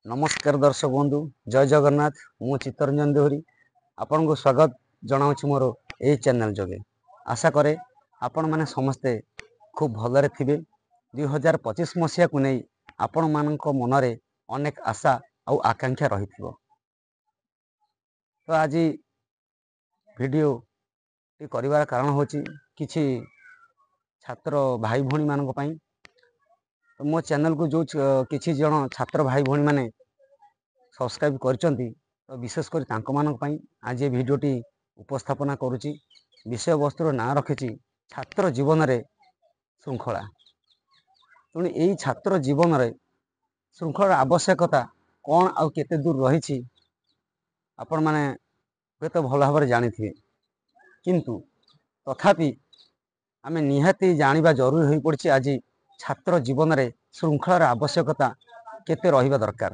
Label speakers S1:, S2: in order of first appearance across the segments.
S1: ନମସ୍କାର ଦର୍ଶକ ବନ୍ଧୁ, ଜୟ ଜଗନ୍ନାଥ। ମୁଁ ଚିତ୍ତରଞ୍ଜନ ଦେହୁରୀ ଆପଣଙ୍କୁ ସ୍ୱାଗତ ଜଣାଉଛି ମୋର ଏଇ ଚ୍ୟାନେଲ ଯୋଗେ। ଆଶା କରେ ଆପଣମାନେ ସମସ୍ତେ ଖୁବ୍ ଭଲରେ ଥିବେ। 2025 ମସିହାକୁ ନେଇ ଆପଣମାନଙ୍କ ମନରେ ଅନେକ ଆଶା ଆଉ ଆକାଂକ୍ଷା ରହିଥିବ। ତ ଆଜି ଭିଡ଼ିଓଟି କରିବାର କାରଣ ହେଉଛି କିଛି ଛାତ୍ର ଭାଇ ଭଉଣୀମାନଙ୍କ ପାଇଁ। ମୋ ଚ୍ୟାନେଲକୁ ଯେଉଁ କିଛି ଜଣ ଛାତ୍ର ଭାଇ ଭଉଣୀମାନେ ସବସ୍କ୍ରାଇବ୍ କରିଛନ୍ତି, ତ ବିଶେଷ କରି ତାଙ୍କମାନଙ୍କ ପାଇଁ ଆଜି ଏ ଭିଡ଼ିଓଟି ଉପସ୍ଥାପନା କରୁଛି। ବିଷୟବସ୍ତୁର ନାଁ ରଖିଛି ଛାତ୍ର ଜୀବନରେ ଶୃଙ୍ଖଳା। ତେଣୁ ଏଇ ଛାତ୍ର ଜୀବନରେ ଶୃଙ୍ଖଳାର ଆବଶ୍ୟକତା କ'ଣ ଆଉ କେତେ ଦୂର ରହିଛି, ଆପଣମାନେ ହୁଏତ ଭଲ ଭାବରେ ଜାଣିଥିବେ, କିନ୍ତୁ ତଥାପି ଆମେ ନିହାତି ଜାଣିବା ଜରୁରୀ ହୋଇପଡ଼ିଛି ଆଜି ଛାତ୍ର ଜୀବନରେ ଶୃଙ୍ଖଳାର ଆବଶ୍ୟକତା କେତେ ରହିବା ଦରକାର।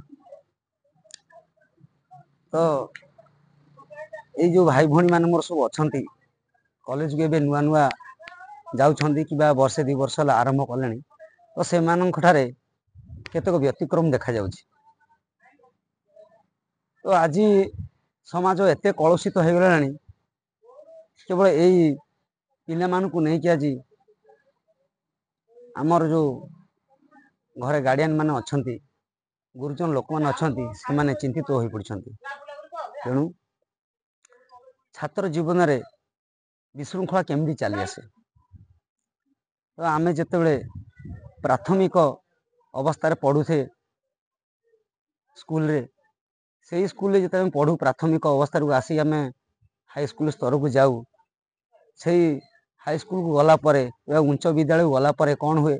S1: ତ ଏଇ ଯେଉଁ ଭାଇ ଭଉଣୀମାନେ ମୋର ସବୁ ଅଛନ୍ତି, କଲେଜକୁ ଏବେ ନୂଆ ନୂଆ ଯାଉଛନ୍ତି କିମ୍ବା ବର୍ଷେ 2 ବର୍ଷ ହେଲା ଆରମ୍ଭ କଲେଣି, ତ ସେମାନଙ୍କ ଠାରେ କେତେକ ବ୍ୟତିକ୍ରମ ଦେଖାଯାଉଛି। ତ ଆଜି ସମାଜ ଏତେ କଳୁଷିତ ହେଇଗଲାଣି, କେବଳ ଏଇ ପିଲାମାନଙ୍କୁ ନେଇକି ଆଜି ଆମର ଯେଉଁ ଘରେ ଗାର୍ଡ଼ିଆନ ମାନେ ଅଛନ୍ତି, ଗୁରୁଜନ ଲୋକମାନେ ଅଛନ୍ତି, ସେମାନେ ଚିନ୍ତିତ ହୋଇପଡ଼ିଛନ୍ତି। ତେଣୁ ଛାତ୍ର ଜୀବନରେ ବିଶୃଙ୍ଖଳା କେମିତି ଚାଲି ଆସେ? ତ ଆମେ ଯେତେବେଳେ ପ୍ରାଥମିକ ଅବସ୍ଥାରେ ପଢ଼ୁଛେ ସ୍କୁଲରେ, ସେଇ ସ୍କୁଲରେ ଯେତେବେଳେ ଆମେ ପଢ଼ୁ, ପ୍ରାଥମିକ ଅବସ୍ଥାରୁ ଆସି ଆମେ ହାଇସ୍କୁଲ ସ୍ତରକୁ ଯାଉ, ସେଇ ହାଇସ୍କୁଲକୁ ଗଲା ପରେ ବା ଉଚ୍ଚ ବିଦ୍ୟାଳୟକୁ ଗଲା ପରେ କ'ଣ ହୁଏ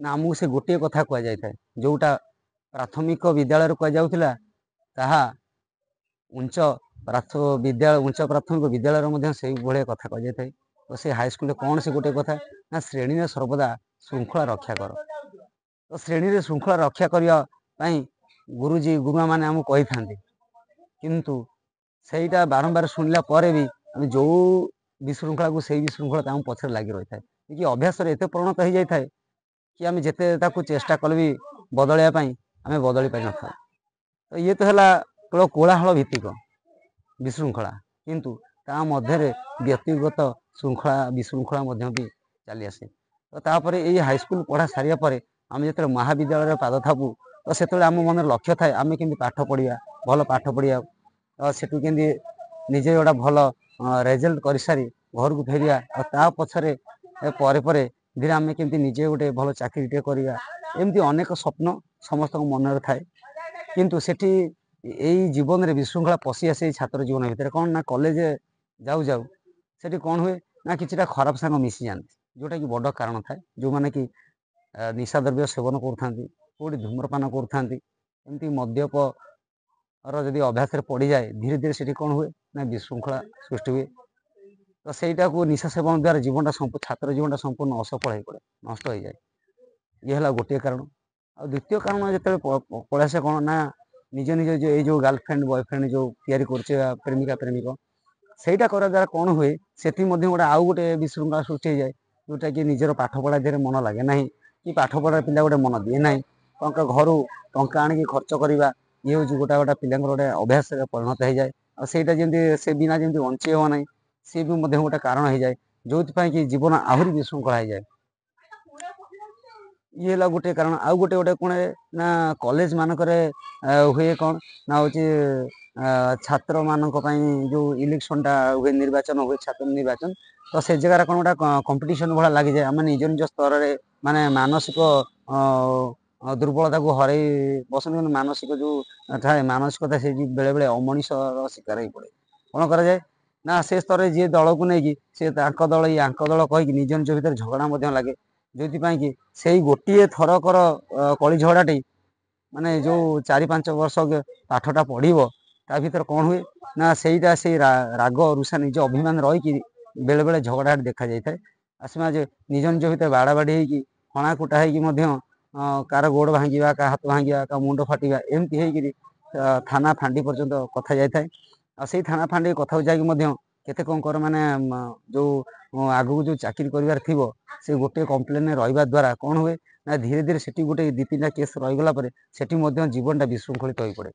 S1: ନା, ଆମକୁ ସେ ଗୋଟିଏ କଥା କୁହାଯାଇଥାଏ। ଯେଉଁଟା ପ୍ରାଥମିକ ବିଦ୍ୟାଳୟରେ କୁହାଯାଉଥିଲା, ତାହା ଉଚ୍ଚ ବିଦ୍ୟାଳୟ, ଉଚ୍ଚ ପ୍ରାଥମିକ ବିଦ୍ୟାଳୟରେ ମଧ୍ୟ ସେଇଭଳିଆ କଥା କୁହାଯାଇଥାଏ। ତ ସେ ହାଇସ୍କୁଲରେ କ'ଣ ସେ ଗୋଟିଏ କଥା ନା, ଶ୍ରେଣୀରେ ସର୍ବଦା ଶୃଙ୍ଖଳା ରକ୍ଷା କର। ତ ଶ୍ରେଣୀରେ ଶୃଙ୍ଖଳା ରକ୍ଷା କରିବା ପାଇଁ ଗୁରୁଜୀ ଗୁରୁମାମାନେ ଆମକୁ କହିଥାନ୍ତି, କିନ୍ତୁ ସେଇଟା ବାରମ୍ବାର ଶୁଣିଲା ପରେ ବି ଆମେ ଯେଉଁ ବିଶୃଙ୍ଖଳାକୁ ସେଇ ବିଶୃଙ୍ଖଳା ଆମ ପଛରେ ଲାଗି ରହିଥାଏ କି ଅଭ୍ୟାସରେ ଏତେ ପରିଣତ ହେଇଯାଇଥାଏ କି ଆମେ ଯେତେ ତାକୁ ଚେଷ୍ଟା କଲେ ବି ବଦଳାଇବା ପାଇଁ ଆମେ ବଦଳି ପାରିନଥାଉ। ତ ଇଏ ତ ହେଲା କେବଳ କୋଳାହଳ ଭିତ୍ତିକ ବିଶୃଙ୍ଖଳା, କିନ୍ତୁ ତା ମଧ୍ୟରେ ବ୍ୟକ୍ତିଗତ ଶୃଙ୍ଖଳା ବିଶୃଙ୍ଖଳା ମଧ୍ୟ ବି ଚାଲି ଆସେ। ତ ତାପରେ ଏଇ ହାଇସ୍କୁଲ ପଢ଼ା ସାରିବା ପରେ ଆମେ ଯେତେବେଳେ ମହାବିଦ୍ୟାଳୟରେ ପାଦ ଥାପୁ, ତ ସେତେବେଳେ ଆମ ମନରେ ଲକ୍ଷ୍ୟ ଥାଏ ଆମେ କେମିତି ପାଠ ପଢ଼ିବା, ଭଲ ପାଠ ପଢ଼ିବା, ତ ସେଠୁ କେମିତି ନିଜେ ଗୋଟେ ଭଲ ରେଜଲ୍ଟ କରିସାରି ଘରକୁ ଫେରିବା, ଆଉ ତା ପଛରେ ପରେ ପରେ ଧୀରେ ଆମେ କେମିତି ନିଜେ ଗୋଟେ ଭଲ ଚାକିରିଟିଏ କରିବା, ଏମିତି ଅନେକ ସ୍ୱପ୍ନ ସମସ୍ତଙ୍କ ମନରେ ଥାଏ। କିନ୍ତୁ ସେଠି ଏଇ ଜୀବନରେ ବିଶୃଙ୍ଖଳା ପଶି ଆସେ ଏଇ ଛାତ୍ର ଜୀବନ ଭିତରେ। କ'ଣ ନା, କଲେଜ ଯାଉ ଯାଉ ସେଠି କ'ଣ ହୁଏ ନା, କିଛିଟା ଖରାପ ସାଙ୍ଗ ମିଶିଯାଆନ୍ତି, ଯେଉଁଟାକି ବଡ଼ କାରଣ ଥାଏ। ଯେଉଁମାନେ କି ନିଶା ଦ୍ରବ୍ୟ ସେବନ କରୁଥାନ୍ତି, କେଉଁଠି ଧୂମ୍ରପାନ କରୁଥାନ୍ତି, ଏମିତି ମଦ୍ୟପର ଯଦି ଅଭ୍ୟାସରେ ପଡ଼ିଯାଏ, ଧୀରେ ଧୀରେ ସେଠି କ'ଣ ହୁଏ ନା ବିଶୃଙ୍ଖଳା ସୃଷ୍ଟି ହୁଏ। ତ ସେଇଟାକୁ ନିଶା ସେବନ ଦ୍ୱାରା ଜୀବନଟା, ଛାତ୍ର ଜୀବନଟା ସମ୍ପୂର୍ଣ୍ଣ ଅସଫଳ ହେଇପଡ଼େ, ନଷ୍ଟ ହେଇଯାଏ। ଇଏ ହେଲା ଗୋଟିଏ କାରଣ। ଆଉ ଦ୍ୱିତୀୟ କାରଣ ଯେତେବେଳେ ପଳେଇ ଆସେ କ'ଣ ନା, ନିଜ ନିଜ ଯେଉଁ ଏଇ ଯେଉଁ ଗାର୍ଲଫ୍ରେଣ୍ଡ ବୟଫ୍ରେଣ୍ଡ ଯେଉଁ ତିଆରି କରୁଛେ, ପ୍ରେମିକା ପ୍ରେମିକ, ସେଇଟା କରିବା ଦ୍ୱାରା କ'ଣ ହୁଏ, ସେଠି ମଧ୍ୟ ଗୋଟେ ଆଉ ଗୋଟେ ବିଶୃଙ୍ଖଳା ସୃଷ୍ଟି ହେଇଯାଏ, ଯେଉଁଟାକି ନିଜର ପାଠ ପଢ଼ା ଦେହରେ ମନ ଲାଗେ ନାହିଁ କି ପାଠ ପଢ଼ା ପିଲା ଗୋଟେ ମନ ଦିଏ ନାହିଁ। ଟଙ୍କା ଘରୁ ଟଙ୍କା ଆଣିକି ଖର୍ଚ୍ଚ କରିବା, ଇଏ ହେଉଛି ଗୋଟା ଗୋଟା ପିଲାଙ୍କର ଗୋଟେ ଅଭ୍ୟାସରେ ପରିଣତ ହେଇଯାଏ। ଆଉ ସେଇଟା ଯେମିତି ସେ ବିନା ଯେମିତି ବଞ୍ଚି ହେବ ନାହିଁ, ସିଏ ବି ମଧ୍ୟ ଗୋଟେ କାରଣ ହେଇଯାଏ, ଯେଉଁଥିପାଇଁ କି ଜୀବନ ଆହୁରି ବିଶୃଙ୍ଖଳା ହେଇଯାଏ। ଇଏ ହେଲା ଗୋଟିଏ କାରଣ। ଆଉ ଗୋଟେ ଗୋଟେ କ'ଣ ନା, କଲେଜ ମାନଙ୍କରେ ହୁଏ କ'ଣ ନା, ହେଉଛି ଛାତ୍ରମାନଙ୍କ ପାଇଁ ଯେଉଁ ଇଲେକ୍ସନଟା ହୁଏ, ନିର୍ବାଚନ ହୁଏ, ଛାତ୍ର ନିର୍ବାଚନ, ତ ସେ ଜାଗାରେ କ'ଣ ଗୋଟେ କମ୍ପିଟିସନ ଭଳିଆ ଲାଗିଯାଏ। ଆମେ ନିଜ ନିଜ ସ୍ତରରେ ମାନେ ମାନସିକ ଦୁର୍ବଳତାକୁ ହରେଇ ବସନ୍ତି, କିନ୍ତୁ ମାନସିକ ଯେଉଁ ଥାଏ ମାନସିକତା, ସେ ବେଳେବେଳେ ଅମଣିଷର ଶିକାର ହେଇପଡ଼େ। କ'ଣ କରାଯାଏ ନା, ସେ ସ୍ତରରେ ଯିଏ ଦଳକୁ ନେଇକି ସେ ତାଙ୍କ ଦଳ ୟାଙ୍କ ଦଳ କହିକି ନିଜ ନିଜ ଭିତରେ ଝଗଡ଼ା ମଧ୍ୟ ଲାଗେ, ଯେଉଁଥିପାଇଁ କି ସେଇ ଗୋଟିଏ ଥରକର କଳି ଝଗଡ଼ାଟି ମାନେ ଯେଉଁ 4 5 ବର୍ଷ ପାଠଟା ପଢ଼ିବ, ତା ଭିତରେ କ'ଣ ହୁଏ ନା, ସେଇଟା ସେଇ ରାଗ ରୁଷା ନିଜ ଅଭିମାନ ରହିକି ବେଳେବେଳେ ଝଗଡ଼ା ଦେଖାଯାଇଥାଏ। ଆସିମା ଯେ ନିଜ ନିଜ ଭିତରେ ବାଡ଼ାବାଡ଼ି ହେଇକି ହଣା କୁଟା ହେଇକି ମଧ୍ୟ କାହାର ଗୋଡ଼ ଭାଙ୍ଗିବା, କାହା ହାତ ଭାଙ୍ଗିବା, କାହା ମୁଣ୍ଡ ଫାଟିବା, ଏମିତି ହେଇକିରି ଥାନା ଫାଣ୍ଡି ପର୍ଯ୍ୟନ୍ତ କଥା ଯାଇଥାଏ। ଆଉ ସେଇ ଥାନା ଫାଣ୍ଡି କଥାକୁ ଯାଇକି ମଧ୍ୟ କେତେକଙ୍କର ମାନେ ଯେଉଁ ଆଗକୁ ଯେଉଁ ଚାକିରି କରିବାର ଥିବ, ସେ ଗୋଟିଏ କମ୍ପ୍ଲେନରେ ରହିବା ଦ୍ୱାରା କ'ଣ ହୁଏ ନା ଧୀରେ ଧୀରେ ସେଠି ଗୋଟେ 2 3ଟା କେସ୍ ରହିଗଲା ପରେ ସେଠି ମଧ୍ୟ ଜୀବନଟା ବିଶୃଙ୍ଖଳିତ ହୋଇପଡ଼େ।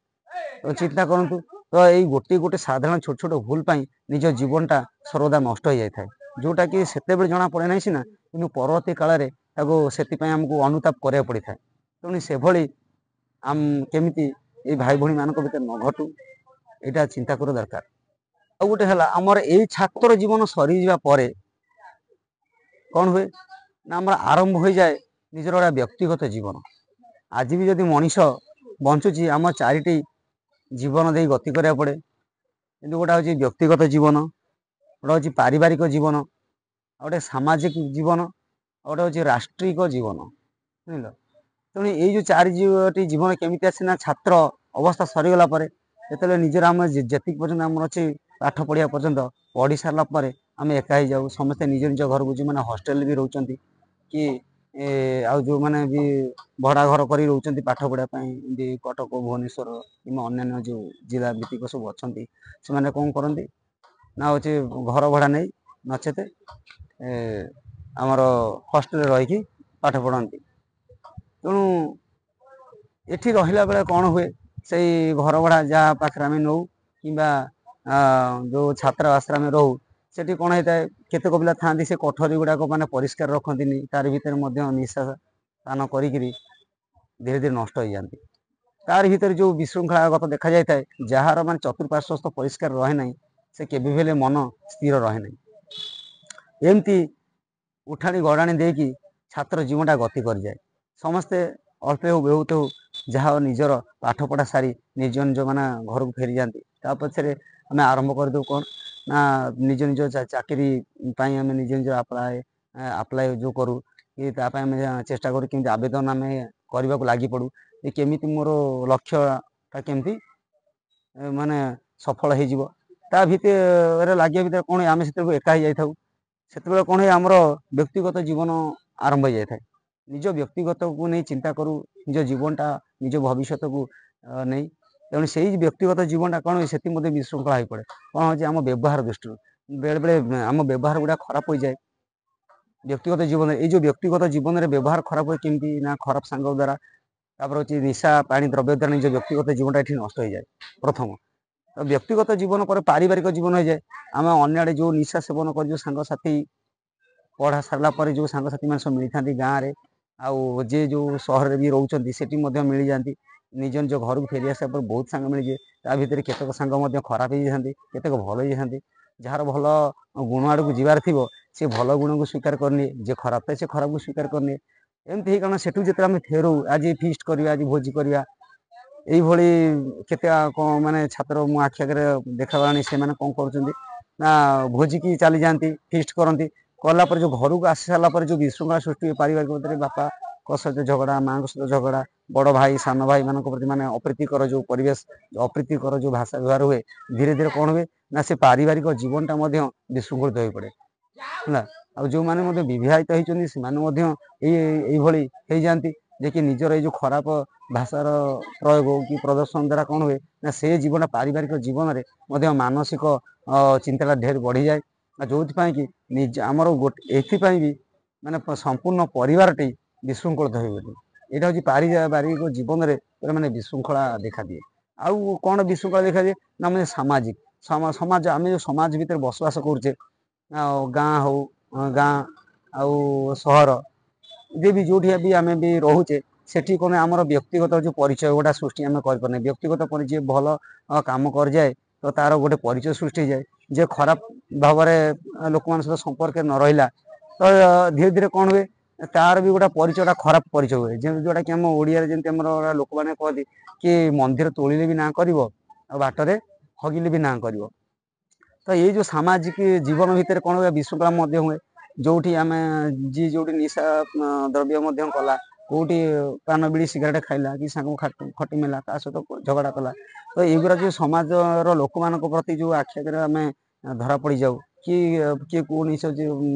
S1: ତ ଚିନ୍ତା କରନ୍ତୁ, ତ ଏଇ ଗୋଟିଏ ଗୋଟେ ସାଧାରଣ ଛୋଟ ଛୋଟ ଭୁଲ ପାଇଁ ନିଜ ଜୀବନଟା ସର୍ବଦା ନଷ୍ଟ ହେଇଯାଇଥାଏ, ଯେଉଁଟାକି ସେତେବେଳେ ଜଣା ପଡ଼େ ନାହିଁ ସିନା, କିନ୍ତୁ ପରବର୍ତ୍ତୀ କାଳରେ ତାକୁ ସେଥିପାଇଁ ଆମକୁ ଅନୁତାପ କରିବାକୁ ପଡ଼ିଥାଏ। ତେଣୁ ସେଭଳି ଆମ କେମିତି ଏଇ ଭାଇ ଭଉଣୀମାନଙ୍କ ଭିତରେ ନ ଘଟୁ, ଏଇଟା ଚିନ୍ତା କରିବା ଦରକାର। ଆଉ ଗୋଟେ ହେଲା, ଆମର ଏଇ ଛାତ୍ର ଜୀବନ ସରିଯିବା ପରେ କ'ଣ ହୁଏ ନା ଆମର ଆରମ୍ଭ ହୋଇଯାଏ ନିଜର ଗୋଟେ ବ୍ୟକ୍ତିଗତ ଜୀବନ। ଆଜି ବି ଯଦି ମଣିଷ ବଞ୍ଚୁଛି, ଆମ 4ଟି ଜୀବନ ଦେଇ ଗତି କରିବାକୁ ପଡ଼େ। କିନ୍ତୁ ଗୋଟେ ହେଉଛି ବ୍ୟକ୍ତିଗତ ଜୀବନ, ଗୋଟେ ହେଉଛି ପାରିବାରିକ ଜୀବନ, ଆଉ ଗୋଟେ ସାମାଜିକ ଜୀବନ, ଆଉ ଗୋଟେ ହେଉଛି ରାଷ୍ଟ୍ରିକ ଜୀବନ, ବୁଝିଲ? ତେଣୁ ଏଇ ଯେଉଁ 4ଟି ଜୀବନ କେମିତି ଆସେ ନା ଛାତ୍ର ଅବସ୍ଥା ସରିଗଲା ପରେ, ଯେତେବେଳେ ନିଜର ଆମେ ଯେତିକି ପର୍ଯ୍ୟନ୍ତ ଆମର ଅଛି ପାଠ ପଢ଼ିବା ପର୍ଯ୍ୟନ୍ତ ପଢ଼ି ସାରିଲା ପରେ ଆମେ ଏକା ହେଇଯାଉ। ସମସ୍ତେ ନିଜ ନିଜ ଘରକୁ, ଯେଉଁମାନେ ହଷ୍ଟେଲରେ ବି ରହୁଛନ୍ତି କି ଆଉ ଯେଉଁମାନେ ବି ଭଡ଼ା ଘର କରି ରହୁଛନ୍ତି ପାଠ ପଢ଼ିବା ପାଇଁ, ଏମିତି କଟକ, ଭୁବନେଶ୍ୱର କିମ୍ବା ଅନ୍ୟାନ୍ୟ ଯେଉଁ ଜିଲ୍ଲା ଭିତ୍ତିକ ସବୁ ଅଛନ୍ତି, ସେମାନେ କ'ଣ କରନ୍ତି ନା ହେଉଛି ଘର ଭଡ଼ା ନେଇ ନଚେତ ଆମର ହଷ୍ଟେଲରେ ରହିକି ପାଠ ପଢ଼ନ୍ତି। ତେଣୁ ଏଠି ରହିଲା ବେଳେ କ'ଣ ହୁଏ, ସେଇ ଘର ଭଡ଼ା ଯାହା ପାଖରେ ଆମେ ନେଉ କିମ୍ବା ଯେଉଁ ଛାତ୍ରାବାସରେ ଆମେ ରହୁ, ସେଠି କ'ଣ ହେଇଥାଏ, କେତେକ ପିଲା ଥାଆନ୍ତି ସେ କୋଠରୀ ଗୁଡ଼ାକ ମାନେ ପରିଷ୍କାର ରଖନ୍ତିନି, ତାରି ଭିତରେ ମଧ୍ୟ ନିଶା ପାନ କରିକିରି ଧୀରେ ଧୀରେ ନଷ୍ଟ ହେଇଯାଆନ୍ତି। ତାରି ଭିତରେ ଯେଉଁ ବିଶୃଙ୍ଖଳାଗତ ଦେଖାଯାଇଥାଏ, ଯାହାର ମାନେ ଚତୁଃପାର୍ଶ୍ୱସ୍ଥ ପରିଷ୍କାର ରହେ ନାହିଁ, ସେ କେବେ ବି ହେଲେ ମନ ସ୍ଥିର ରହେ ନାହିଁ। ଏମିତି ଉଠାଣି ଗଡ଼ାଣି ଦେଇକି ଛାତ୍ର ଜୀବନଟା ଗତି କରିଯାଏ। ସମସ୍ତେ ଅଳ୍ପ ହେଉ ବହୁତ ହେଉ ଯାହା ନିଜର ପାଠପଢ଼ା ସାରି ନିଜ ନିଜ ମାନେ ଘରକୁ ଫେରିଯାଆନ୍ତି। ତା ପଛରେ ଆମେ ଆରମ୍ଭ କରିଦେଉ କ'ଣ ନା ନିଜ ନିଜ ଚାକିରି ପାଇଁ ଆମେ ନିଜ ନିଜ ଆପ୍ଲାଏ ଯେଉଁ କରୁ କି ତା ପାଇଁ ଆମେ ଚେଷ୍ଟା କରୁ, କେମିତି ଆବେଦନ ଆମେ କରିବାକୁ ଲାଗି ପଡ଼ୁ ଯେ କେମିତି ମୋର ଲକ୍ଷ୍ୟଟା କେମିତି ମାନେ ସଫଳ ହେଇଯିବ। ତା ଭିତରେ ଲାଗିବା ଭିତରେ କ'ଣ, ଆମେ ସେତେବେଳକୁ ଏକା ହେଇଯାଇଥାଉ। ସେତେବେଳେ କ'ଣ ହୁଏ, ଆମର ବ୍ୟକ୍ତିଗତ ଜୀବନ ଆରମ୍ଭ ହେଇଯାଇଥାଏ। ନିଜ ବ୍ୟକ୍ତିଗତକୁ ନେଇ ଚିନ୍ତା କରୁ, ନିଜ ଜୀବନଟା ନିଜ ଭବିଷ୍ୟତକୁ ନେଇ। ତେଣୁ ସେଇ ବ୍ୟକ୍ତିଗତ ଜୀବନଟା କ'ଣ ହୁଏ, ସେଠି ମଧ୍ୟ ବିଶୃଙ୍ଖଳା ହୋଇପଡ଼େ। କ'ଣ ହେଉଛି, ଆମ ବ୍ୟବହାର ଦୃଷ୍ଟିରୁ ବେଳେବେଳେ ଆମ ବ୍ୟବହାର ଗୁଡ଼ା ଖରାପ ହୋଇଯାଏ ବ୍ୟକ୍ତିଗତ ଜୀବନରେ। ଏଇ ଯେଉଁ ବ୍ୟକ୍ତିଗତ ଜୀବନରେ ବ୍ୟବହାର ଖରାପ ହୁଏ କେମିତି ନା ଖରାପ ସାଙ୍ଗ ଦ୍ୱାରା, ତାପରେ ହେଉଛି ନିଶା ପାଣି ଦ୍ରବ୍ୟ ଦ୍ୱାରା ନିଜ ବ୍ୟକ୍ତିଗତ ଜୀବନଟା ଏଠି ନଷ୍ଟ ହେଇଯାଏ ପ୍ରଥମ। ତ ବ୍ୟକ୍ତିଗତ ଜୀବନ ପରେ ପାରିବାରିକ ଜୀବନ ହେଇଯାଏ। ଆମେ ଅନ୍ୟ ଆଡ଼େ ଯେଉଁ ନିଶା ସେବନ କରି ଯେଉଁ ସାଙ୍ଗସାଥି ପଢ଼ା ସାରିଲା ପରେ ଯେଉଁ ସାଙ୍ଗସାଥି ମାନେ ସବୁ ମିଳିଥାନ୍ତି ଗାଁରେ, ଆଉ ଯିଏ ଯେଉଁ ସହରରେ ବି ରହୁଛନ୍ତି ସେଠି ମଧ୍ୟ ମିଳିଯାଆନ୍ତି। ନିଜ ନିଜ ଘରକୁ ଫେରି ଆସିବା ପରେ ବହୁତ ସାଙ୍ଗ ମିଳିଯିବେ। ତା ଭିତରେ କେତେକ ସାଙ୍ଗ ମଧ୍ୟ ଖରାପ ହେଇଯାଇଥାନ୍ତି, କେତେକ ଭଲ ହେଇଯାଇଥାନ୍ତି। ଯାହାର ଭଲ ଗୁଣ ଆଡ଼କୁ ଯିବାର ଥିବ ସେ ଭଲ ଗୁଣକୁ ସ୍ୱୀକାର କରିନିଏ, ଯିଏ ଖରାପ ଥାଏ ସେ ଖରାପକୁ ସ୍ୱୀକାର କରିନିଏ। ଏମିତି ହେଇ, କାରଣ ସେଠୁ ଯେତେବେଳେ ଆମେ ଫେରୁ, ଆଜି ଫିଷ୍ଟ କରିବା, ଆଜି ଭୋଜି କରିବା, ଏଇଭଳି କେତେ କ'ଣ ମାନେ ଛାତ୍ର ମୋ ଆଖି ଆଗରେ ଦେଖାଗଲାଣି। ସେମାନେ କ'ଣ କରୁଛନ୍ତି ନା ଭୋଜିକି ଚାଲିଯାଆନ୍ତି, ଫିଷ୍ଟ କରନ୍ତି। କଲା ପରେ ଯେଉଁ ଘରକୁ ଆସି ସାରିଲା ପରେ ଯେଉଁ ବିଶୃଙ୍ଖଳା ସୃଷ୍ଟି ହୁଏ ପାରିବାରିକ ଭିତରେ, ବାପାଙ୍କ ସହିତ ଝଗଡ଼ା, ମାଆଙ୍କ ସହିତ ଝଗଡ଼ା, ବଡ଼ ଭାଇ ସାନ ଭାଇମାନଙ୍କ ପ୍ରତି ମାନେ ଅପ୍ରୀତିକର ଯେଉଁ ପରିବେଶ, ଅପ୍ରୀତିକର ଯେଉଁ ଭାଷା ବ୍ୟବହାର ହୁଏ, ଧୀରେ ଧୀରେ କ'ଣ ହୁଏ ନା ସେ ପାରିବାରିକ ଜୀବନଟା ମଧ୍ୟ ବିଶୃଙ୍ଖଳିତ ହୋଇପଡ଼େ, ହେଲା? ଆଉ ଯେଉଁମାନେ ମଧ୍ୟ ବିବାହିତ ହେଇଛନ୍ତି, ସେମାନେ ମଧ୍ୟ ଏଇଭଳି ହେଇଯାଆନ୍ତି ଯେ କି ନିଜର ଏଇ ଯେଉଁ ଖରାପ ଭାଷାର ପ୍ରୟୋଗ କି ପ୍ରଦର୍ଶନ ଦ୍ୱାରା କ'ଣ ହୁଏ ନା ସେ ଜୀବନ ପାରିବାରିକ ଜୀବନରେ ମଧ୍ୟ ମାନସିକ ଚିନ୍ତାଟା ଢେର ବଢ଼ିଯାଏ। ଆଉ ଯେଉଁଥିପାଇଁ କି ନିଜ ଆମର ଗୋଟେ ଏଥିପାଇଁ ବି ମାନେ ସମ୍ପୂର୍ଣ୍ଣ ପରିବାରଟି ବିଶୃଙ୍ଖଳିତ ହୋଇଗଲେ। ଏଇଟା ହେଉଛି ପାରିବାରିକ ଜୀବନରେ ପୁରା ମାନେ ବିଶୃଙ୍ଖଳା ଦେଖାଦିଏ। ଆଉ କ'ଣ ବିଶୃଙ୍ଖଳା ଦେଖାଦିଏ ନା ଆମେ ସାମାଜିକ ସମାଜ, ଆମେ ଯେଉଁ ସମାଜ ଭିତରେ ବସବାସ କରୁଛେ, ଆଉ ଗାଁ ହଉ, ଗାଁ ଆଉ ସହର ଯେ ବି ଯେଉଁଠି ବି ଆମେ ବି ରହୁଛେ, ସେଠି କ'ଣ ଆମର ବ୍ୟକ୍ତିଗତ ଯେଉଁ ପରିଚୟ ଗୋଟା ସୃଷ୍ଟି ଆମେ କରିପାରୁନେ। ବ୍ୟକ୍ତିଗତ ପରିଚୟ, ଭଲ କାମ କରିଯାଏ ତ ତାର ଗୋଟେ ପରିଚୟ ସୃଷ୍ଟି ହେଇଯାଏ। ଯେ ଖରାପ ଭାବରେ ଲୋକମାନଙ୍କ ସହିତ ସମ୍ପର୍କରେ ନ ରହିଲା ତ ଧୀରେ ଧୀରେ କ'ଣ ହୁଏ, ତାର ବି ଗୋଟେ ପରିଚୟଟା ଖରାପ ପରିଚୟ ହୁଏ। ଯେମିତି ଯେଉଁଟାକି ଆମ ଓଡ଼ିଆରେ ଯେମିତି ଆମର ଲୋକମାନେ କହନ୍ତି କି ମନ୍ଦିର ତୋଳିଲେ ବି ନାଁ କରିବ, ଆଉ ବାଟରେ ହଗିଲେ ବି ନାଁ କରିବ। ତ ଏଇ ଯେଉଁ ସାମାଜିକ ଜୀବନ ଭିତରେ କ'ଣ ହୁଏ, ବିଶୃଙ୍ଖଳା ମଧ୍ୟ ହୁଏ। ଯେଉଁଠି ଆମେ ଯିଏ ଯେଉଁଠି ନିଶା ଦ୍ରବ୍ୟ ମଧ୍ୟ କଲା, କେଉଁଠି ପାନ ବିଡ଼ି ସିଗାରେଟ୍ ଖାଇଲା କି ସାଙ୍ଗକୁ ଖଟି ମେଲା, ତା ସହିତ ଝଗଡ଼ା କଲା, ତ ଏଇଗୁଡ଼ା ଯେଉଁ ସମାଜର ଲୋକମାନଙ୍କ ପ୍ରତି ଯେଉଁ ଆଖି ଆଗରେ ଆମେ ଧରା ପଡ଼ିଯାଉ କି କିଏ କୌଣସି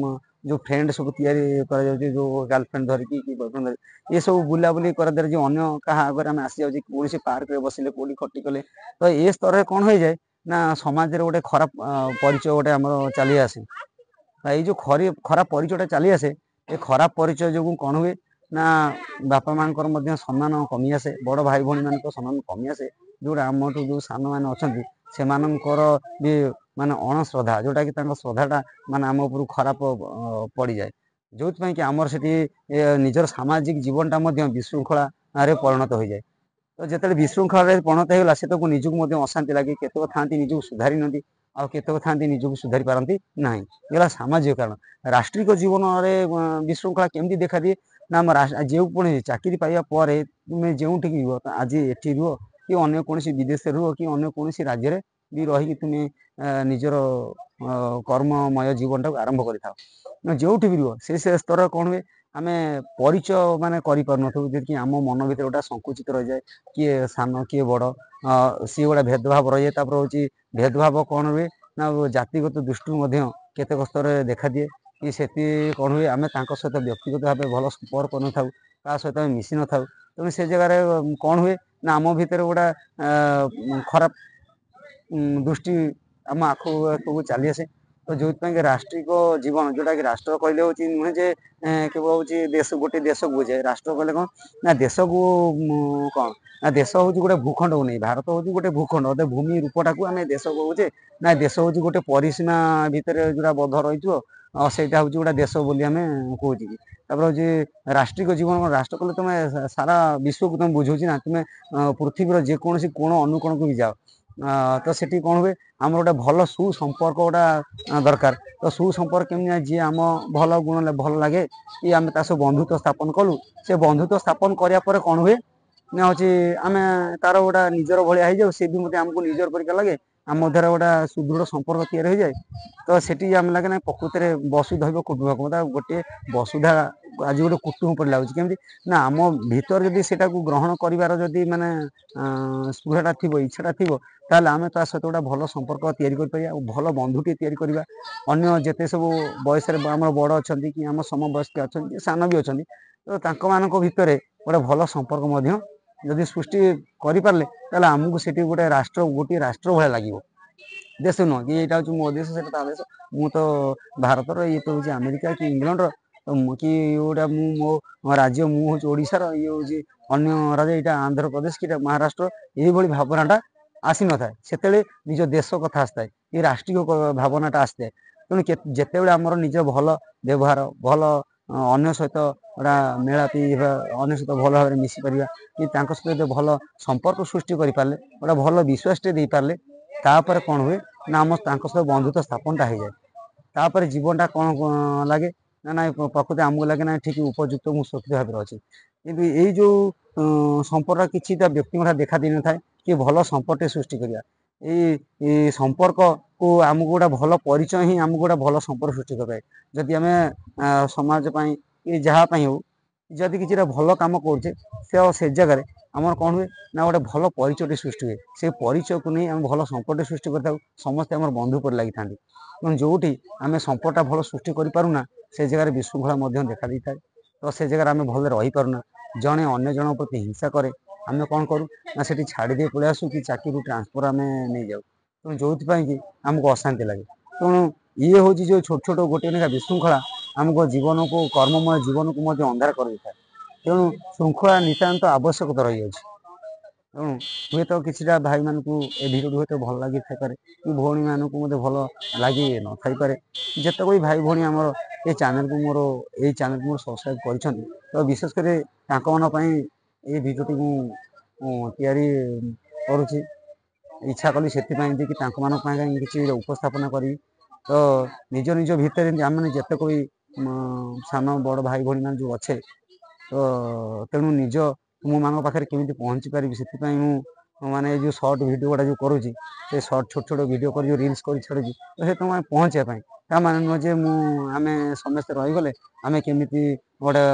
S1: ଯେଉଁ ଫ୍ରେଣ୍ଡ ସବୁ ତିଆରି କରାଯାଉଛି, ଯେଉଁ ଗାର୍ଲଫ୍ରେଣ୍ଡ ଧରିକି କି ବୟଫ୍ରେଣ୍ଡ ଧରିକି ଏସବୁ ବୁଲାବୁଲି କରିବା ଦ୍ୱାରା ଯେଉଁ ଅନ୍ୟ କାହା ଆଗରେ ଆମେ ଆସିଯାଉଛେ, କୌଣସି ପାର୍କରେ ବସିଲେ, କେଉଁଠି ଖଟି କଲେ, ତ ଏ ସ୍ତରରେ କ'ଣ ହେଇଯାଏ ନା ସମାଜରେ ଗୋଟେ ଖରାପ ପରିଚୟ ଗୋଟେ ଆମର ଚାଲି ଆସେ। ଏଇ ଯେଉଁ ଖରାପ ପରିଚୟଟା ଚାଲି ଆସେ, ଏ ଖରାପ ପରିଚୟ ଯୋଗୁଁ କ'ଣ ହୁଏ ନା ବାପା ମାଆଙ୍କର ମଧ୍ୟ ସମ୍ମାନ କମି ଆସେ, ବଡ଼ ଭାଇ ଭଉଣୀମାନଙ୍କ ସମ୍ମାନ କମି ଆସେ। ଯେଉଁଟା ଆମଠୁ ଯେଉଁ ସାନମାନେ ଅଛନ୍ତି, ସେମାନଙ୍କର ବି ମାନେ ଅଣଶ୍ରଦ୍ଧା, ଯେଉଁଟାକି ତାଙ୍କ ଶ୍ରଦ୍ଧାଟା ମାନେ ଆମ ଉପରକୁ ଖରାପ ପଡ଼ିଯାଏ, ଯେଉଁଥିପାଇଁ କି ଆମର ସେଠି ନିଜର ସାମାଜିକ ଜୀବନଟା ମଧ୍ୟ ବିଶୃଙ୍ଖଳାରେ ପରିଣତ ହୋଇଯାଏ। ତ ଯେତେବେଳେ ବିଶୃଙ୍ଖଳାରେ ପରିଣତ ହେଇଗଲା, ସେତକୁ ନିଜକୁ ମଧ୍ୟ ଅଶାନ୍ତି ଲାଗେ। କେତେକ ଥାଆନ୍ତି ନିଜକୁ ସୁଧାରି ନିଅନ୍ତି, ଆଉ କେତେକ ଥାଆନ୍ତି ନିଜକୁ ସୁଧାରି ପାରନ୍ତି ନାହିଁ। ହେଲା ସାମାଜିକ କାରଣ। ରାଷ୍ଟ୍ରିକ ଜୀବନରେ ବିଶୃଙ୍ଖଳା କେମିତି ଦେଖାଦିଏ ନା, ଆମ ଯେଉଁ କୌଣସି ଚାକିରି ପାଇବା ପରେ ତୁମେ ଯେଉଁଠିକି ଯିବ, ଆଜି ଏଠି ରୁହ କି ଅନ୍ୟ କୌଣସି ବିଦେଶରେ ରୁହ କି ଅନ୍ୟ କୌଣସି ରାଜ୍ୟରେ ବି ରହିକି ତୁମେ ନିଜର କର୍ମମୟ ଜୀବନଟାକୁ ଆରମ୍ଭ କରିଥାଅ, ଯେଉଁଠି ବି ରୁହ, ସେ ସେ ସ୍ତର କ'ଣ ହୁଏ, ଆମେ ପରିଚୟ ମାନେ କରିପାରୁନଥିବୁ, ଯେକି ଆମ ମନ ଭିତରେ ଗୋଟେ ସଙ୍କୁଚିତ ରହିଯାଏ, କିଏ ସାନ କିଏ ବଡ଼, ସିଏ ଗୋଟେ ଭେଦଭାବ ରହିଯାଏ। ତାପରେ ହେଉଛି ଭେଦଭାବ କ'ଣ ହୁଏ ନା, ଜାତିଗତ ଦୃଷ୍ଟିରୁ ମଧ୍ୟ କେତେକ ସ୍ତରରେ ଦେଖାଦିଏ କି ସେଠି କ'ଣ ହୁଏ, ଆମେ ତାଙ୍କ ସହିତ ବ୍ୟକ୍ତିଗତ ଭାବେ ଭଲ ସମ୍ପର୍କ କରିନଥାଉ, କାହା ସହିତ ଆମେ ମିଶି ନଥାଉ। ତେଣୁ ସେ ଜାଗାରେ କ'ଣ ହୁଏ ନା, ଆମ ଭିତରେ ଗୋଟେ ଖରାପ ଦୃଷ୍ଟି ଆମ ଆଖକୁ ଚାଲି ଆସେ। ତ ଯେଉଁଥିପାଇଁ କି ରାଷ୍ଟ୍ରିକ ଜୀବନ, ଯେଉଁଟାକି ରାଷ୍ଟ୍ର କହିଲେ ହେଉଛି ନୁହେଁ ଯେ କେବଳ ହେଉଛି ଦେଶ, ଗୋଟେ ଦେଶକୁ ବୁଝାଏ। ରାଷ୍ଟ୍ର କହିଲେ କ'ଣ ନା, ଦେଶକୁ କ'ଣ ନା, ଦେଶ ହେଉଛି ଗୋଟେ ଭୂଖଣ୍ଡକୁ ନେଇ। ଭାରତ ହେଉଛି ଗୋଟେ ଭୂଖଣ୍ଡ, ଭୂମି ରୂପଟାକୁ ଆମେ ଦେଶ କହୁଛେ ନା, ଦେଶ ହେଉଛି ଗୋଟେ ପରିସୀମା ଭିତରେ ଯେଉଁଟା ବଦ୍ଧ ରହିଥିବ, ସେଇଟା ହେଉଛି ଗୋଟେ ଦେଶ ବୋଲି ଆମେ କହୁଛେ କି। ତାପରେ ହେଉଛି ରାଷ୍ଟ୍ରିକ ଜୀବନ। ରାଷ୍ଟ୍ର କଲେ ତୁମେ ସାରା ବିଶ୍ୱକୁ ତୁମେ ବୁଝାଉଛି ନା, ତୁମେ ପୃଥିବୀର ଯେକୌଣସି କୋଣ ଅନୁକୋଣକୁ ବି ଯାଅ, ତ ସେଠି କ'ଣ ହୁଏ, ଆମର ଗୋଟେ ଭଲ ସୁସମ୍ପର୍କ ଗୋଟା ଦରକାର। ତ ସୁସମ୍ପର୍କ କେମିତି? ଯିଏ ଆମ ଭଲ ଗୁଣ ଭଲ ଲାଗେ କି ଆମେ ତା ସହ ବନ୍ଧୁତ୍ୱ ସ୍ଥାପନ କଲୁ, ସେ ବନ୍ଧୁତ୍ୱ ସ୍ଥାପନ କରିବା ପରେ କ'ଣ ହୁଏ ନା, ହେଉଛି ଆମେ ତାର ଗୋଟା ନିଜର ଭଳିଆ ହେଇଯାଉ, ସେ ବି ମଧ୍ୟ ଆମକୁ ନିଜର ପରିକା ଲାଗେ, ଆମ ମଧ୍ୟରେ ଗୋଟା ସୁଦୃଢ଼ ସମ୍ପର୍କ ତିଆରି ହୋଇଯାଏ। ତ ସେଠି ଆମେ ଲାଗେ ନା, ପ୍ରକୃତରେ ବସୁଧୈବ କୁଟୁମ୍ବକମ୍, ଗୋଟିଏ ବସୁଧା ଆଜି ଗୋଟେ କୁଟୁମ୍ବ ପରି ଲାଗୁଛି। କେମିତି ନା, ଆମ ଭିତରେ ଯଦି ସେଟାକୁ ଗ୍ରହଣ କରିବାର ଯଦି ମାନେ ସ୍ପୃହାଟା ଥିବ, ଇଚ୍ଛାଟା ଥିବ, ତାହେଲେ ଆମେ ତା ସହିତ ଗୋଟେ ଭଲ ସମ୍ପର୍କ ତିଆରି କରିପାରିବା ଆଉ ଭଲ ବନ୍ଧୁଟିଏ ତିଆରି କରିବା। ଅନ୍ୟ ଯେତେ ସବୁ ବୟସରେ ଆମର ବଡ଼ ଅଛନ୍ତି କି ଆମ ସମବୟସ୍କ ଅଛନ୍ତି, ସାନ ବି ଅଛନ୍ତି, ତ ତାଙ୍କମାନଙ୍କ ଭିତରେ ଗୋଟେ ଭଲ ସମ୍ପର୍କ ମଧ୍ୟ ଯଦି ସୃଷ୍ଟି କରିପାରିଲେ, ତାହେଲେ ଆମକୁ ସେଠି ଗୋଟେ ରାଷ୍ଟ୍ର, ଗୋଟିଏ ରାଷ୍ଟ୍ର ଭଳିଆ ଲାଗିବ, ଦେଶ ନୁହଁ କି ଏଇଟା ହେଉଛି ମୋ ଦେଶ, ସେଇଟା ତା ଦେଶ, ମୁଁ ତ ଭାରତର, ଇଏ ତ ହେଉଛି ଆମେରିକା କି ଇଂଲଣ୍ଡର, ତ କି ଗୋଟେ ମୁଁ ମୋ ରାଜ୍ୟ, ମୁଁ ହେଉଛି ଓଡ଼ିଶାର, ଇଏ ହେଉଛି ଅନ୍ୟ ରାଜ୍ୟ, ଏଇଟା ଆନ୍ଧ୍ରପ୍ରଦେଶ କି ଏଇଟା ମହାରାଷ୍ଟ୍ର, ଏଇଭଳି ଭାବନାଟା ଆସିନଥାଏ। ସେତେବେଳେ ନିଜ ଦେଶ କଥା ଆସିଥାଏ, ଏ ରାଷ୍ଟ୍ରୀୟ ଭାବନାଟା ଆସିଥାଏ। ତେଣୁ ଯେତେବେଳେ ଆମର ନିଜ ଭଲ ବ୍ୟବହାର, ଭଲ ଅନ୍ୟ ସହିତ ଗୋଟା ମେଳାପି, ଅନ୍ୟ ସହିତ ଭଲ ଭାବରେ ମିଶିପାରିବା କି ତାଙ୍କ ସହିତ ଭଲ ସମ୍ପର୍କ ସୃଷ୍ଟି କରିପାରିଲେ, ଗୋଟେ ଭଲ ବିଶ୍ୱାସଟେ ଦେଇପାରିଲେ, ତାପରେ କ'ଣ ହୁଏ ନା, ଆମ ତାଙ୍କ ସହିତ ବନ୍ଧୁତ୍ୱ ସ୍ଥାପନଟା ହେଇଯାଏ। ତାପରେ ଜୀବନଟା କ'ଣ ଲାଗେ ନା, ନାଇଁ ପ୍ରକୃତି ଆମକୁ ଲାଗେ ନା ଠିକ୍ ଉପଯୁକ୍ତ ମୁଁ ସୁରକ୍ଷିତ ଭାବରେ ଅଛି। କିନ୍ତୁ ଏଇ ଯେଉଁ ସମ୍ପର୍କ କିଛିଟା ବ୍ୟକ୍ତିଙ୍କ ଦେଖା ଦେଇନଥାଏ କି ଭଲ ସମ୍ପର୍କଟେ ସୃଷ୍ଟି କରିବା, ଏଇ ସମ୍ପର୍କକୁ ଆମକୁ ଗୋଟେ ଭଲ ପରିଚୟ ହିଁ ଆମକୁ ଗୋଟେ ଭଲ ସମ୍ପର୍କ ସୃଷ୍ଟି କରିଥାଏ। ଯଦି ଆମେ ସମାଜ ପାଇଁ କି ଯାହା ପାଇଁ ହଉ ଯଦି କିଛିଟା ଭଲ କାମ କରୁଛେ, ସେ ଆଉ ସେ ଜାଗାରେ ଆମର କ'ଣ ହୁଏ ନା, ଗୋଟେ ଭଲ ପରିଚୟଟି ସୃଷ୍ଟି ହୁଏ। ସେ ପରିଚୟକୁ ନେଇ ଆମେ ଭଲ ସମ୍ପର୍କଟି ସୃଷ୍ଟି କରିଥାଉ, ସମସ୍ତେ ଆମର ବନ୍ଧୁ ପରି ଲାଗିଥାନ୍ତି। ତେଣୁ ଯେଉଁଠି ଆମେ ସମ୍ପର୍କଟା ଭଲ ସୃଷ୍ଟି କରିପାରୁନା, ସେ ଜାଗାରେ ବିଶୃଙ୍ଖଳା ମଧ୍ୟ ଦେଖା ଦେଇଥାଏ। ତ ସେ ଜାଗାରେ ଆମେ ଭଲରେ ରହିପାରୁନା, ଜଣେ ଅନ୍ୟ ଜଣଙ୍କ ପ୍ରତି ହିଂସା କରେ। ଆମେ କ'ଣ କରୁ ନା, ସେଠି ଛାଡ଼ି ଦେଇ ପଳେଇ ଆସୁ କି ଚାକିରିରୁ ଟ୍ରାନ୍ସଫର୍ ଆମେ ନେଇଯାଉ। ତେଣୁ ଯେଉଁଥିପାଇଁ କି ଆମକୁ ଅଶାନ୍ତି ଲାଗେ। ତେଣୁ ଇଏ ହେଉଛି ଯେଉଁ ଛୋଟ ଛୋଟ ଗୋଟିଏ ଲେଖା ବିଶୃଙ୍ଖଳା ଆମକୁ ଜୀବନକୁ, କର୍ମମୟ ଜୀବନକୁ ମଧ୍ୟ ଅନ୍ଧାର କରିଦେଇଥାଏ। ତେଣୁ ଶୃଙ୍ଖଳା ନିତାନ୍ତ ଆବଶ୍ୟକତା ରହିଅଛି। ତେଣୁ ହୁଏତ କିଛିଟା ଭାଇମାନଙ୍କୁ ଏ ଭିଡ଼ିଓଟି ହୁଏତ ଭଲ ଲାଗିଥାଇପାରେ କି ଭଉଣୀମାନଙ୍କୁ ମଧ୍ୟ ଭଲ ଲାଗି ନଥାଇପାରେ। ଯେତେକ ବି ଭାଇ ଭଉଣୀ ଆମର ଏ ଚ୍ୟାନେଲକୁ ମୋର, ଏଇ ଚ୍ୟାନେଲକୁ ମୋର ସବସ୍କ୍ରାଇବ୍ କରିଛନ୍ତି, ତ ବିଶେଷ କରି ତାଙ୍କମାନଙ୍କ ପାଇଁ ଏଇ ଭିଡ଼ିଓଟି ମୁଁ ତିଆରି କରୁଛି। ଇଚ୍ଛା କଲି ସେଥିପାଇଁ ଯେ କି ତାଙ୍କମାନଙ୍କ ପାଇଁ କିଛି ଉପସ୍ଥାପନା କରିବି। ତ ନିଜ ନିଜ ଭିତରେ ଆମେ ଯେତେକ ବି ସାନ ବଡ଼ ଭାଇ ଭଉଣୀମାନେ ଯେଉଁ ଅଛେ, ତ ତେଣୁ ନିଜ ତୁମମାନଙ୍କ ପାଖରେ କେମିତି ପହଞ୍ଚି ପାରିବି, ସେଥିପାଇଁ ମୁଁ ମାନେ ଏ ଯେଉଁ ସର୍ଟ ଭିଡ଼ିଓ ଗୁଡ଼ା ଯେଉଁ କରୁଛି, ସେ ସର୍ଟ ଛୋଟ ଛୋଟ ଭିଡ଼ିଓ କରି ଯେଉଁ ରିଲ୍ସ କରି ଛାଡ଼ୁଛି, ତ ସେ ତୁମ ପହଞ୍ଚିବା ପାଇଁ। ତା ମାନେ ନୁହଁ ଯେ ମୁଁ ଆମେ ସମସ୍ତେ ରହିଗଲେ ଆମେ କେମିତି ଗୋଟେ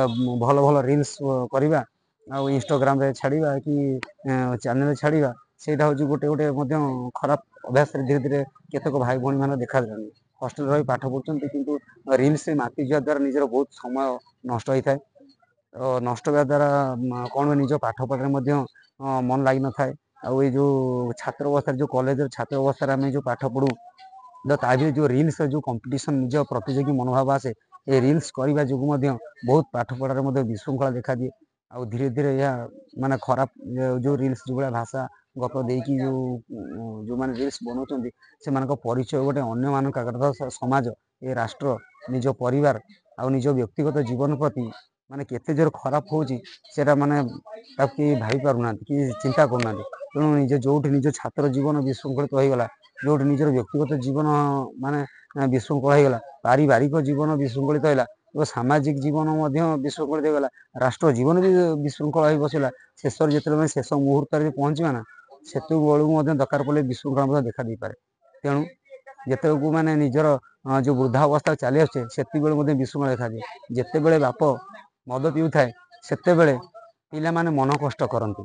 S1: ଭଲ ଭଲ ରିଲ୍ସ କରିବା ଆଉ ଇନଷ୍ଟାଗ୍ରାମରେ ଛାଡ଼ିବା କି ଚ୍ୟାନେଲରେ ଛାଡ଼ିବା। ସେଇଟା ହେଉଛି ଗୋଟେ ଗୋଟେ ମଧ୍ୟ ଖରାପ ଅଭ୍ୟାସରେ ଧୀରେ ଧୀରେ କେତେକ ଭାଇ ଭଉଣୀମାନେ ଦେଖାଦେଲେଣି। ହଷ୍ଟେଲରେ ରହି ପାଠ ପଢ଼ୁଛନ୍ତି, କିନ୍ତୁ ରିଲ୍ସରେ ମାତିଯିବା ଦ୍ୱାରା ନିଜର ବହୁତ ସମୟ ନଷ୍ଟ ହୋଇଥାଏ। ନଷ୍ଟ ହେବା ଦ୍ୱାରା କ'ଣ ହୁଏ, ନିଜ ପାଠ ପଢ଼ାରେ ମଧ୍ୟ ମନ ଲାଗିନଥାଏ। ଆଉ ଏଇ ଯେଉଁ ଛାତ୍ର ଅବସ୍ଥାରେ, ଯେଉଁ କଲେଜର ଛାତ୍ର ଅବସ୍ଥାରେ ଆମେ ଯେଉଁ ପାଠ ପଢ଼ୁ, ତ ତା ଭିତରେ ଯେଉଁ ରିଲ୍ସର ଯେଉଁ କମ୍ପିଟିସନ୍, ନିଜ ପ୍ରତିଯୋଗୀ ମନୋଭାବ ଆସେ, ଏ ରିଲ୍ସ କରିବା ଯୋଗୁଁ ମଧ୍ୟ ବହୁତ ପାଠପଢ଼ାରେ ମଧ୍ୟ ବିଶୃଙ୍ଖଳା ଦେଖାଦିଏ। ଆଉ ଧୀରେ ଧୀରେ ଏହା ମାନେ ଖରାପ, ଯେଉଁ ରିଲ୍ସ ଯେଉଁଭଳିଆ ଭାଷା ଗପ ଦେଇକି ଯେଉଁ ଯେଉଁମାନେ ରିଲ୍ସ ବନାଉଛନ୍ତି, ସେମାନଙ୍କ ପରିଚୟ ଗୋଟେ ଅନ୍ୟମାନଙ୍କ ଆଗରେ, ସମାଜ, ଏ ରାଷ୍ଟ୍ର, ନିଜ ପରିବାର ଆଉ ନିଜ ବ୍ୟକ୍ତିଗତ ଜୀବନ ପ୍ରତି ମାନେ କେତେ ଜୋର ଖରାପ ହେଉଛି, ସେଇଟା ମାନେ ତାକୁ କେହି ଭାବି ପାରୁନାହାନ୍ତି କି ଚିନ୍ତା କରୁନାହାନ୍ତି। ତେଣୁ ନିଜ ଯେଉଁଠି ନିଜ ଛାତ୍ର ଜୀବନ ବିଶୃଙ୍ଖଳିତ ହୋଇଗଲା, ଯେଉଁଠି ନିଜର ବ୍ୟକ୍ତିଗତ ଜୀବନ ମାନେ ବିଶୃଙ୍ଖଳ ହେଇଗଲା, ପାରିବାରିକ ଜୀବନ ବିଶୃଙ୍ଖଳିତ ହେଲା ଏବଂ ସାମାଜିକ ଜୀବନ ମଧ୍ୟ ବିଶୃଙ୍ଖଳିତ ହେଇଗଲା, ରାଷ୍ଟ୍ର ଜୀବନ ବି ବିଶୃଙ୍ଖଳ ହେଇ ବସିଲା, ଶେଷରେ ଯେତେବେଳେ ଆମେ ଶେଷ ମୁହୂର୍ତ୍ତରେ ପହଞ୍ଚିବା ନା, ସେତିକି ବେଳକୁ ମଧ୍ୟ ଦରକାର ପଡ଼ିଲେ ବିଶୃଙ୍ଖଳା ମଧ୍ୟ ଦେଖା ଦେଇପାରେ। ତେଣୁ ଯେତେବେଳକୁ ମାନେ ନିଜର ଯେଉଁ ବୃଦ୍ଧା ଅବସ୍ଥା ଚାଲି ଆସୁଛେ, ସେତିକିବେଳେ ମଧ୍ୟ ବିଶୃଙ୍ଖଳା ଦେଖାଦିଏ। ଯେତେବେଳେ ବାପ ମଦ ପିଉଥାଏ, ସେତେବେଳେ ପିଲାମାନେ ମନ କଷ୍ଟ କରନ୍ତି।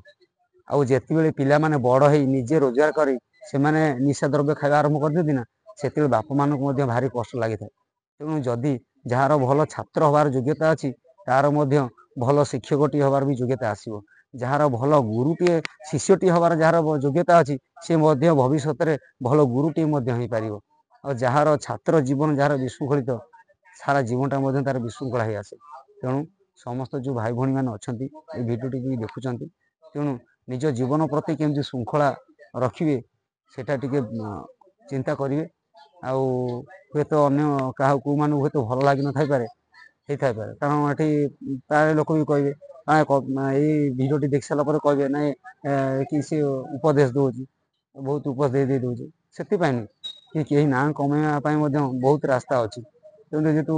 S1: ଆଉ ଯେତେବେଳେ ପିଲାମାନେ ବଡ଼ ହେଇ ନିଜେ ରୋଜଗାର କରି ସେମାନେ ନିଶା ଦ୍ରବ୍ୟ ଖାଇବା ଆରମ୍ଭ କରିଦିଅନ୍ତି ନା, ସେତେବେଳେ ବାପମାନଙ୍କୁ ମଧ୍ୟ ଭାରି କଷ୍ଟ ଲାଗିଥାଏ। ତେଣୁ ଯଦି ଯାହାର ଭଲ ଛାତ୍ର ହେବାର ଯୋଗ୍ୟତା ଅଛି, ତାର ମଧ୍ୟ ଭଲ ଶିକ୍ଷକଟିଏ ହେବାର ବି ଯୋଗ୍ୟତା ଆସିବ। ଯାହାର ଭଲ ଗୁରୁଟିଏ, ଶିଷ୍ୟଟିଏ ହେବାର ଯାହାର ଯୋଗ୍ୟତା ଅଛି, ସେ ମଧ୍ୟ ଭବିଷ୍ୟତରେ ଭଲ ଗୁରୁଟିଏ ମଧ୍ୟ ହେଇପାରିବ। ଆଉ ଯାହାର ଛାତ୍ର ଜୀବନ ଯାହାର ବିଶୃଙ୍ଖଳିତ, ସାରା ଜୀବନଟା ମଧ୍ୟ ତାର ବିଶୃଙ୍ଖଳା ହେଇ ଆସେ। ତେଣୁ ସମସ୍ତ ଯେଉଁ ଭାଇ ଭଉଣୀମାନେ ଅଛନ୍ତି, ଏ ଭିଡ଼ିଓଟିକୁ ବି ଦେଖୁଛନ୍ତି, ତେଣୁ ନିଜ ଜୀବନ ପ୍ରତି କେମିତି ଶୃଙ୍ଖଳା ରଖିବେ, ସେଇଟା ଟିକେ ଚିନ୍ତା କରିବେ। ଆଉ ହୁଏତ ଅନ୍ୟ କାହାକୁ କେଉଁମାନଙ୍କୁ ହୁଏତ ଭଲ ଲାଗିନଥାଇପାରେ, ହେଇଥାଇପାରେ, କାରଣ ଏଠି ପ୍ରାୟ ଲୋକ ବି କହିବେ, ଏଇ ଭିଡ଼ିଓଟି ଦେଖି ସାରିଲା ପରେ କହିବେ, ନାଇଁ କି ସେ ଉପଦେଶ ଦେଉଛି, ବହୁତ ଉପଦେଶ ଦେଇ ଦେଉଛି। ସେଥିପାଇଁ ନୁହେଁ କି କେହି ନାଁ କମେଇବା ପାଇଁ ମଧ୍ୟ ବହୁତ ରାସ୍ତା ଅଛି। ତେଣୁ ଯେହେତୁ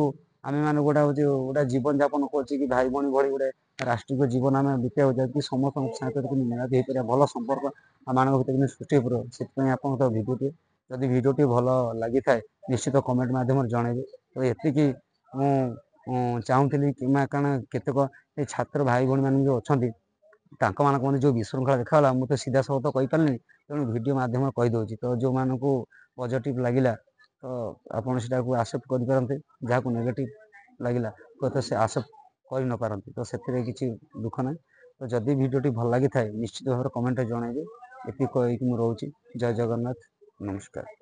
S1: ଆମେମାନେ ଗୋଟେ ହେଉଛି ଗୋଟେ ଜୀବନଯାପନ କରୁଛେ କି ଭାଇ ଭଉଣୀ ଭଳି ଗୋଟେ ରାଷ୍ଟ୍ରିକ ଜୀବନ ଆମେ ବିତେଇବାକୁ ଯାଉଛୁ କି ସମସ୍ତଙ୍କ ସାଙ୍ଗରେ କେମିତି ମିଳାମିଶା ହେଇପାରିବା, ଭଲ ସମ୍ପର୍କ ଆମମାନଙ୍କ ଭିତରେ କେମିତି ସୃଷ୍ଟି ହେଇପାରିବ, ସେଥିପାଇଁ ଆପଣଙ୍କ ଭିଡ଼ିଓଟି, ଯଦି ଭିଡ଼ିଓଟି ଭଲ ଲାଗିଥାଏ, ନିଶ୍ଚିତ କମେଣ୍ଟ ମାଧ୍ୟମରେ ଜଣାଇବେ। ତ ଏତିକି ମୁଁ ଚାହୁଁଥିଲି କିମ୍ବା କାରଣ କେତେକ ଏ ଛାତ୍ର ଭାଇ ଭଉଣୀମାନେ ଯେଉଁ ଅଛନ୍ତି, ତାଙ୍କମାନଙ୍କ ମଧ୍ୟ ଯେଉଁ ବିଶୃଙ୍ଖଳା ଦେଖାଗଲା, ମୁଁ ତ ସିଧାସଳଖ ତ କହିପାରିଲିନି, ତେଣୁ ଭିଡ଼ିଓ ମାଧ୍ୟମରେ କହିଦେଉଛି। ତ ଯେଉଁମାନଙ୍କୁ ପଜିଟିଭ୍ ଲାଗିଲା ତ ଆପଣ ସେଟାକୁ ଆକ୍ସେପ୍ଟ କରିପାରନ୍ତି, ଯାହାକୁ ନେଗେଟିଭ୍ ଲାଗିଲା ହୁଏତ ସେ ଆକ୍ସେପ୍ଟ କରିନପାରନ୍ତି। ତ ସେଥିରେ କିଛି ଦୁଃଖ ନାହିଁ। ତ ଯଦି ଭିଡ଼ିଓଟି ଭଲ ଲାଗିଥାଏ, ନିଶ୍ଚିତ ଭାବରେ କମେଣ୍ଟରେ ଜଣାଇବେ। ଏତିକି କହିକି ମୁଁ ରହୁଛି। ଜୟ ଜଗନ୍ନାଥ, ନମସ୍କାର।